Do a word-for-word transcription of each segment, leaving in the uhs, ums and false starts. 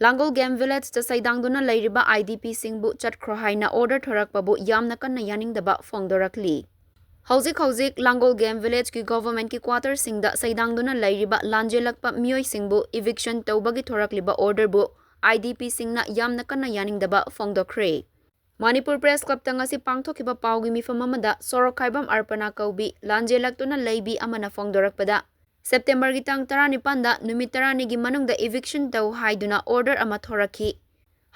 ꯂꯥꯡꯒꯣꯜ game ꯚꯤꯂꯦꯖꯇ ꯁꯩꯗꯥꯡꯗꯨꯅ ꯂꯩꯔꯤꯕ IDPꯁꯤꯡꯕꯨ ꯆꯠꯈ꯭ꯔꯣ ꯍꯥꯏꯅ order ꯊꯣꯔꯛꯄꯕꯨ ꯌꯥꯝꯅ ꯀꯟꯅ ꯌꯥꯅꯤꯡꯗꯕ ꯐꯣꯡꯗꯣꯔꯛꯂꯤ꯫ ꯍꯧꯖꯤꯛ ꯍꯧꯖꯤꯛ ꯂꯥꯡꯒꯣꯜ ꯒꯦꯝ ꯚꯤꯂꯦꯖꯀꯤ ꯒꯣꯚꯔꯟꯃꯦꯟꯠꯀꯤ ꯀ꯭ꯋꯥꯇꯔꯁꯤꯡꯗ ꯁꯩꯗꯥꯡꯗꯨꯅ ꯂꯩꯔꯤꯕ ꯂꯥꯟꯖꯦꯜꯂꯛꯄ ꯃꯤꯑꯣꯏꯁꯤꯡꯕꯨ ꯏꯚꯤꯛꯁꯟ ꯇꯧꯕꯒꯤ ꯊꯣꯔꯛꯂꯤꯕ ꯑꯣꯔꯗꯔꯕꯨ IDPꯁꯤꯡꯅ ꯌꯥꯝꯅ ꯀꯟꯅ ꯌꯥꯅꯤꯡꯗꯕ ꯐꯣꯡꯗꯣꯛꯈ꯭ꯔꯦ꯫ ꯃꯅꯤꯄꯨꯔ ꯄ꯭ꯔꯦꯁ ꯀ꯭ꯂꯕꯇ ꯉꯁꯤ ꯄꯥꯡꯊꯣꯛꯈꯤꯕ ꯄꯥꯎꯒꯤ ꯃꯤꯐꯝ ꯑꯃꯗ ꯁꯣꯔꯣꯛꯈꯥꯏꯕꯝ ꯑꯔꯄꯅꯥ ꯀꯧꯕꯤ ꯂꯥꯟꯖꯦꯜꯂꯛꯇꯨꯅ ꯂꯩꯕꯤ ꯑꯃꯅ ꯐꯣꯡꯗꯣꯔꯛꯄꯗ, ꯁꯦꯞꯇꯦꯝꯕꯔꯒꯤ ꯇꯥꯡ ꯇꯔꯥꯅꯤꯄꯥꯟꯗ ꯅꯨꯃꯤꯠ ꯇꯔꯥꯅꯤꯒꯤ ꯃꯅꯨꯡꯗ ꯏꯚꯤꯛꯁꯟ ꯇꯧ ꯍꯥꯏꯗꯨꯅ ꯑꯣꯔꯗꯔ ꯑꯃ ꯊꯣꯔꯛꯈꯤ꯫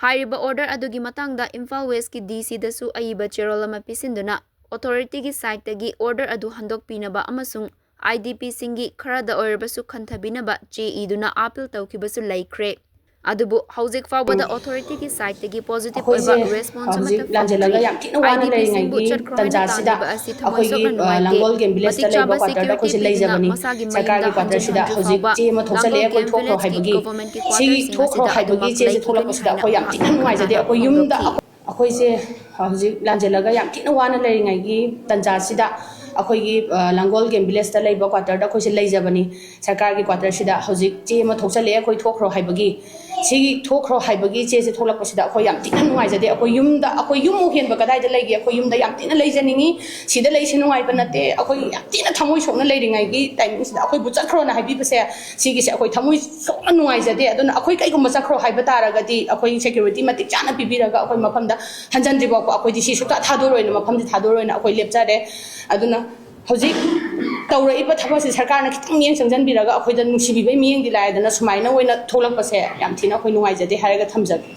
ꯍꯥꯏꯔꯤꯕ ꯑꯣꯔꯗꯔ ꯑꯗꯨꯒꯤ ꯃꯇꯥꯡꯗ ꯏꯝꯐꯥꯜ ꯋꯦꯁꯀꯤ DCꯗꯁꯨ ꯑꯏꯕ ꯆꯦꯔꯣꯜ ꯑꯃ ꯄꯤꯁꯤꯟꯗꯨꯅ ꯑꯣꯊꯣꯔꯤꯇꯤꯒꯤ ꯁꯥꯏꯠꯇꯒꯤ ꯑꯣꯔꯗꯔ ꯑꯗꯨ ꯍꯟꯗꯣꯛꯄꯤꯅꯕ ꯑꯃꯁꯨꯡ IDPꯁꯤꯡꯒꯤ ꯈꯔꯗ ꯑꯣꯏꯔꯕꯁꯨ ꯈꯟꯊꯕꯤꯅꯕ ꯆꯦ ꯏꯗꯨꯅ ꯑꯥꯄꯤꯜ ꯇꯧꯈꯤꯕꯁꯨ ꯂꯩꯈ꯭ꯔꯦ꯫ ꯑꯗꯨꯕꯨ ꯍꯧꯖꯤꯛ ꯐꯥꯎꯕꯗ ꯑꯣꯊꯣꯔꯤꯇꯤꯒꯤ ꯁꯥꯏꯠꯇꯒꯤ ꯄꯣꯖꯤꯇꯤꯚ ꯑꯩꯈꯣꯏꯁꯦ ꯑꯣꯏꯕ ꯔꯦꯁꯄꯣꯟꯁ ꯍꯧꯖꯤꯛ ꯑꯃꯠꯇ ꯂꯥꯟꯖꯦꯜꯂꯒ ꯐꯪꯗ꯭ꯔꯤ꯫ ꯌꯥꯝ ꯊꯤꯅ ꯋꯥꯅ IDPꯁꯤꯡꯕꯨ ꯂꯩꯔꯤꯉꯩꯒꯤ ꯆꯠꯈ꯭ꯔꯣ ꯍꯥꯏꯅ ꯇꯥꯟꯖꯥꯁꯤꯗ ꯇꯥꯟꯂꯤꯕ ꯑꯁꯤ ꯊꯃꯣꯏ ꯑꯩꯈꯣꯏꯒꯤ, ꯁꯣꯛꯅ ꯑ, ꯅꯨꯡꯉꯥꯏꯇꯦ꯫ ꯂꯥꯡꯒꯣꯜ ꯒꯦꯝ ꯚꯤꯂꯦꯖꯇ ꯃꯇꯤꯛ ꯂꯩꯕ ꯆꯥꯕ ꯀ꯭ꯋꯥꯇꯔꯗ ꯁꯦꯀ꯭ꯌꯨꯔꯤꯇꯤ ꯑꯩꯈꯣꯏꯁꯦ ꯄꯤꯗꯨꯅ ꯂꯩꯖꯕꯅꯤ꯫ ꯃꯁꯥꯒꯤ ꯁꯔꯀꯥꯔꯒꯤ ꯃꯌꯨꯝꯗ ꯀ꯭ꯋꯥꯇꯔꯁꯤꯗ ꯍꯟꯖꯤꯟ ꯍꯧꯖꯤꯛ ꯍꯟꯗ꯭ꯔꯤ ꯆꯦ ꯑꯃ ꯐꯥꯎꯕ ꯊꯣꯛꯆꯜꯂꯛꯑꯦ, ꯑꯩꯈꯣꯏ ꯂꯥꯡꯒꯣꯜ ꯊꯣꯛꯈ꯭ꯔꯣ ꯒꯦꯝ ꯍꯥꯏꯕꯒꯤ꯫ ꯚꯤꯂꯦꯖꯀꯤ ꯁꯤꯒꯤ ꯒꯣꯚꯔꯟꯃꯦꯟꯠꯀꯤ ꯊꯣꯛꯈ꯭ꯔꯣ ꯀ꯭ꯋꯥꯇꯔꯁꯤꯡ ꯑꯁꯤꯗ ꯍꯥꯏꯕꯒꯤ ꯑꯗꯨꯃꯛ ꯆꯦꯁꯦ ꯂꯩꯈꯤꯒꯅꯤ ꯊꯣꯛꯂꯛꯄꯁꯤꯗ ꯍꯥꯏꯅ ꯑꯩꯈꯣꯏ ꯌꯥꯝ ꯊꯤꯅ ꯃꯍꯥꯛꯅ ꯅꯨꯡꯉꯥꯏꯖꯗꯦ꯫ ꯃꯈꯥ ꯑꯩꯈꯣꯏ ꯌꯨꯝꯗ ꯐꯣꯡꯗꯣꯛꯈꯤ꯫ ꯑꯩꯈꯣꯏꯁꯦ ꯍꯧꯖꯤꯛ ꯂꯥꯟꯖꯦꯜꯂꯒ ꯌꯥꯝ ꯊꯤꯅ ꯋꯥꯅ ꯂꯩꯔꯤꯉꯩꯒꯤ ꯇꯥꯟꯖꯥꯁꯤꯗ ꯑꯩꯈꯣꯏꯒꯤ, ꯑ, ꯂꯥꯡꯒꯣꯜ ꯒꯦꯝ ꯚꯤꯂꯦꯖꯇ ꯂꯩꯕ ꯀ꯭ꯋꯥꯇꯔꯗ ꯑꯩꯈꯣꯏꯁꯦ ꯂꯩꯖꯕꯅꯤ꯫ ꯁꯔꯀꯥꯔꯒꯤ ꯀ꯭ꯋꯥꯇꯔꯁꯤꯗ ꯍꯧꯖꯤꯛ ꯆꯦ ꯑꯃ ꯊꯣꯛꯆꯜꯂꯛꯑꯦ, ꯑꯩꯈꯣꯏ ꯊꯣꯛꯈ꯭ꯔꯣ ꯍꯥꯏꯕꯒꯤ꯫ ꯁꯤꯒꯤ ꯊꯣꯛꯈ꯭ꯔꯣ ꯍꯥꯏꯕꯒꯤ ꯆꯦꯁꯦ ꯊꯣꯛꯂꯛꯄꯁꯤꯗ ꯑꯩꯈꯣꯏ ꯌꯥꯝ ꯊꯤꯅ ꯅꯨꯡꯉꯥꯏꯖꯗꯦ꯫ ꯑꯩꯈꯣꯏ ꯌꯨꯝꯗ, ꯑꯩꯈꯣꯏ ꯌꯨꯝꯃꯨꯛ ꯍꯦꯟꯕ ꯀꯗꯥꯏꯗ ꯂꯩꯒꯦ? ꯑꯩꯈꯣꯏ ꯌꯨꯝꯗ ꯌꯥꯝ ꯊꯤꯅ ꯂꯩꯖꯅꯤꯡꯉꯤ꯫ ꯁꯤꯗ ꯂꯩꯁꯦ ꯅꯨꯡꯉꯥꯏꯕ ꯅꯠꯇꯦ꯫ ꯑꯩꯈꯣꯏ ꯌꯥꯝ ꯊꯤꯅ ꯊꯃꯣꯏ ꯁꯣꯛꯅ ꯂꯩꯔꯤꯉꯩꯒꯤ ꯇꯥꯏꯃꯤꯡꯁꯤꯗ ꯑꯩꯈꯣꯏꯕꯨ ꯆꯠꯈ꯭ꯔꯣꯅ ꯍꯥꯏꯕꯤꯕꯁꯦ, ꯁꯤꯒꯤꯁꯦ ꯑꯩꯈꯣꯏ ꯊꯃꯣꯏ ꯁꯣꯛꯅ ꯅꯨꯡꯉꯥꯏꯖꯗꯦ꯫ ꯑꯗꯨꯅ ꯑꯩꯈꯣꯏ ꯀꯩꯒꯨꯝꯕ ꯆꯠꯈ꯭ꯔꯣ ꯍꯥꯏꯕ ꯇꯥꯔꯒꯗꯤ, ꯑꯩꯈꯣꯏ ꯁꯦꯀ꯭ꯌꯨꯔꯤꯇꯤ ꯃꯇꯤꯛ ꯆꯥꯅ ꯄꯤꯕꯤꯔꯒ ꯑꯩꯈꯣꯏ ꯃꯐꯝꯗ ꯍꯟꯖꯤꯟꯗ꯭ꯔꯤ ꯐꯥꯎꯕ ꯑꯩꯈꯣꯏꯗꯤ ꯁꯤ ꯁꯨꯡꯊꯥ ꯊꯥꯗꯣꯔꯣꯏꯅ, ꯃꯐꯝꯁꯤ ꯊꯥꯗꯣꯔꯣꯏꯅ ꯑꯩꯈꯣꯏ ꯂꯦꯞꯆꯔꯦ꯫ ꯑꯗꯨꯅ ꯍꯧꯖꯤꯛ ꯇꯧꯔꯛꯏꯕ ꯊꯕꯛꯁꯦ ꯁꯔꯀꯥꯔꯅ ꯈꯤꯇꯪ ꯃꯤꯠꯌꯦꯡ ꯆꯪꯁꯤꯟꯕꯤꯔꯒ ꯑꯩꯈꯣꯏꯗ ꯅꯨꯡꯁꯤꯕꯤꯕꯒꯤ ꯃꯤꯠꯌꯦꯡꯗꯤ ꯂꯥꯛꯑꯦꯗꯅ, ꯁꯨꯃꯥꯏꯅ ꯑꯣꯏꯅ ꯊꯣꯛꯂꯛꯄꯁꯦ ꯌꯥꯝ ꯊꯤꯅ ꯑꯩꯈꯣꯏ ꯅꯨꯡꯉꯥꯏꯖꯗꯦ ꯍꯥꯏꯔꯒ ꯊꯝꯖꯒꯦ꯫